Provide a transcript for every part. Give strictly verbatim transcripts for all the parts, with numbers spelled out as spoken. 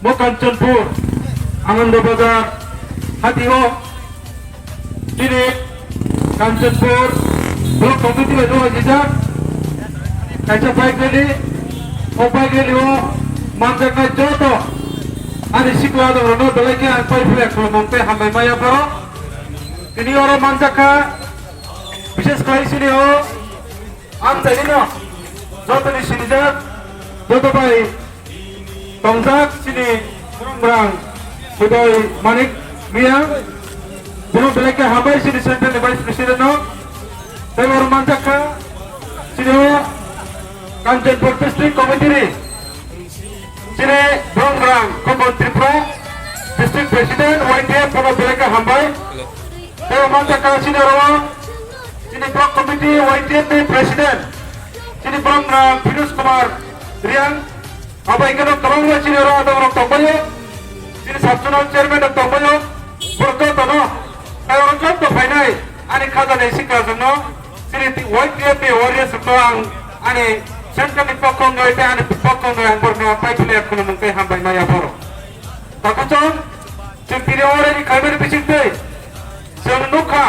Mo Kanchanpur, Anando Bazar, hati o, chini Kanchanpur Block Committee bai dohai sijak, kaisa bike rally, o bike rally o manjaknai joto ani sikla rok no belai khe ang pai philai khulumung tei hambai maya pharo. Tini oro manjakha, bishes khlai chini o, ang tini no, joto ni sinijak, joto bai tongjak chini Burungrang Hudoi Manik Miya, bono belai khe hambai chini Central ni Vice President no, tei oro manjakha chini o Kanchanpur District Committee ni chini Burungrang Khokon Tripura District President Y T F bono belai khe hambai, tei oro manjakha chini oro chini Block Committee Y T F ni President chini Burungrang Firuz Kumar Riang, Abo hai kheno kwbangma chini oro adongrok tongbaio, chini sub zonal chairman rok tongbaio, borok jotono, tei oro joto phainai ani khajani sikla rokno, chini Y T F ni warriors rokno ang ani central ni pokho wngwi tei ani pokho wngwi ang borokno paiphinai khulumung tei hambai maya pharo. Takuchon, chwng tini already khaimani bisingtwi, chwng nukha,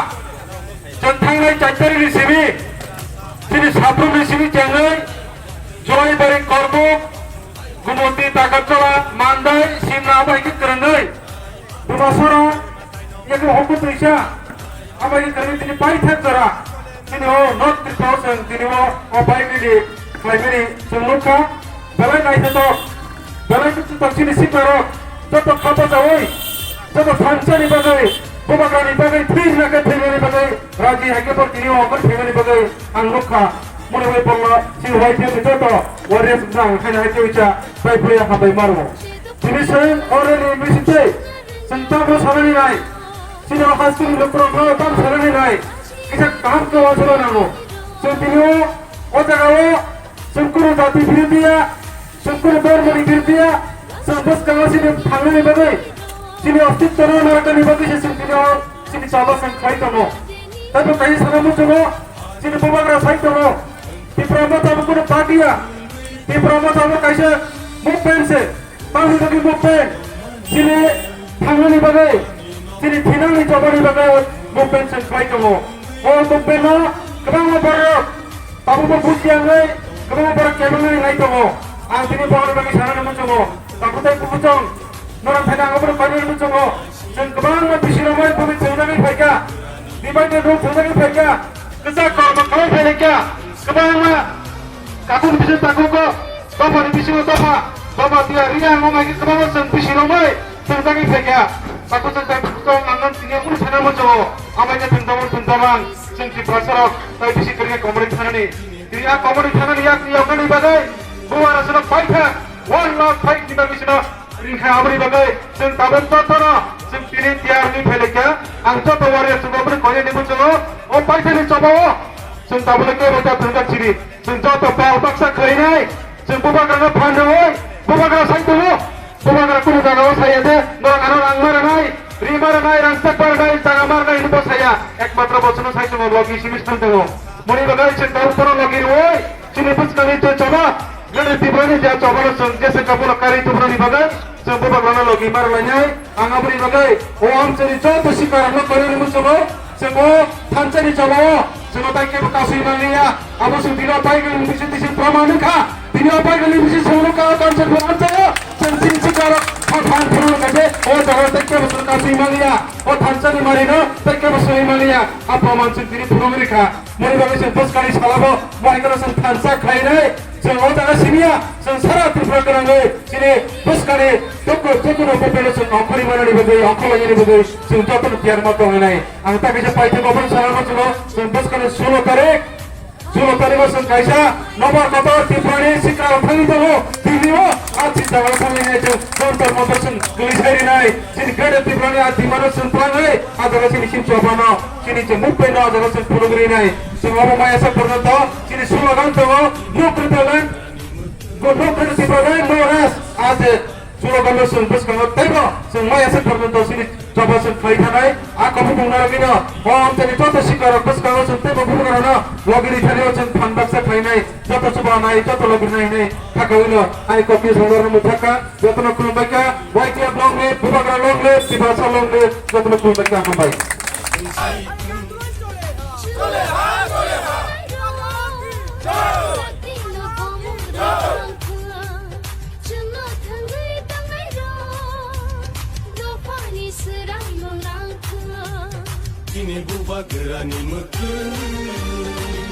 chwng thangnai char tarikni simi, chini sabrumni simi chengwi, Jolaibari, Korbuk, Gumoti, Takarchola, Mandai, Simna abo hai khe kwrwngwi, Dumasora, Yekle Hoku Twisa, abo hai khe kwrwngwi tini paithak jora, tini o North Tripura o chwng tini o, o bike rally khlaimani chwng nukha, belai naithotok, belai khe chwng chini siklarok, joto khapa jaui, joto thansani bagwi, bubagrani bagwi, thwirna khe thwimani bagwi, raji hai khe bo tini o ongkhor phaimani bagwi ang nukha, mone bai bolno chini Y T F ni joto warriors wngkha ang khaina hai khe uicha bai phuya hambai maro. Tini chwng o rally ni bisingtwi chwng tamo sanani nai, chini o hasteni lukurokno tamo sanani nai, kisa kaham khe uansukna nango. Chwng tini o, o jaga o chwng kunu jati birodhi ya, chwng kunu dhormoni birodhi ya, chwng bwskango chini thangnani bagwi, chini ostitwno narwknani bagwi se chwng tini o chini choba chwng khlai tongo. Tei bo kaisa sana muchungo, chini bubagra sai tongo, Tipra Motha bo kunu party ya, Tipra Motha bo kaisa movement se, tamni bagwi movement, chini thangnani bagwi, chini thinangni chobani bagwi movement chwng khlai tongo. O movement no kwbangma borok tabukbo bujiya wngwi kwbangma borok kebengwi nai tongo. Ang tini bohrokni bagwi sanani muchungo, tabuk tei kubuchong norok phaina ang obono painani muchungo. Chwng kwbangma bisirokbai bumi thwngjakgwi phaikha, dibai de rok thwngjakgwi phaikha, kwchak kormo khlai phailaikha, kwbangma kakung bising takugo, dophani bisingo dopha, dopha tiya riya wngma khe kwbangma chwng bisirokbai thwngjakgwi phaikha. Takhuk chwng tei bukhuk chwng ang nang tini omono sana muchungo, amai khe thwngjakmung thwngjakmang chwng Tiprasarok tei bisi kwrwngkhe komorwi thanani. Tini a komorwi thanani yakni yoknani bagwi bubagra sino paitha one lakh five ni bagwi sino ringkha. Aboni bagwi chwng tabuk jotono chwng tini tiyar wngwi phailaikha. Ang joto warrior chwng omono koinani muchungo o paithani chobao chwng tabukno kebo ta thwngjak chiri. Chwng joto pal baksa khlainai, chwng bubagrano phan rwui, bubagra sai tongo, bubagra kunu jagao saya de, norok ano rang ma rwnai, ri ma rwnai, rangchak ma rwnai, jaga ma rwnai hinwi bo saya, ekmatro bo chwngno sai tongo, logi simi thang tongo. Moni bagwi chwng tabuk bono logi rwui, chini bwskangni je choba, nini Tiprani je choba no chwng jese kabono kari Tiprani bagwi, chwng bubagrano logi ma rwlainai. Ang aboni bagwi o amchaini joto sikarokno koinani muchungo, chwng o thansani chobao chwngno tai kebo kasui manliya. Abo chwng tini o paigwlwng bisi tisi proman wngkha. Tini o paigwlwng bisi chwngno ka kansa proman chaya. Chwng chini sikarok pha phan phuru wngkha je o jaga tai kebo chwng kasui manliya. O thansani marino tai kebo sui manliya. A proman chwng tini phunugwi rikha. Moni bagwi chwng bwskani salabo, bo hai kheno chwng thansa khlainai, chwng o jaga simiya, chwng sara Tripura gwnangwi chini bwskani joto, jotono bupheno chwng ongkhorwi manani bagwi, ongkhorlainani bagwi chwng jotono tiyar ma tongnai. Ang ta kaisa paithak ophano sana muchungo, chwng bwskani sulo tarik, sulo tariko chwng kaisa nobar kotor Tripurani sikla thangwi tongo, Delhi-o, a chini jaga thangwi nai chwng Jantar Mantar chwng kwlwi sai rinai, chini Greater Tripurani a demand-o chwng twlangwi, a jaga chini sim chobano. Chini je movement no jaga chwng phunugwi rinai. Chwng obo maya sak porjonto chini slogan tongo, "No Tripura land, no Greater Tripura land, no rest." A je slogan no chwng bwskango teibo chwng maya sak porjonto chini Joto chwng khlai thanai, a kobopung narwgwino, o amchaini joto sikla rok bwskango chwng teibo bubagra rokno logi rithani o chwng phan baksa khlainai, joto chubanai, joto logi rwnai hinwi thakawino ani kokni songdorno mwthakha, jotono khulumbaikha, Y T F long live, bubagra long live, Tiprasa long live, jotono khulumbaikha, hambai. Chini bubagrani mwkhwtwng.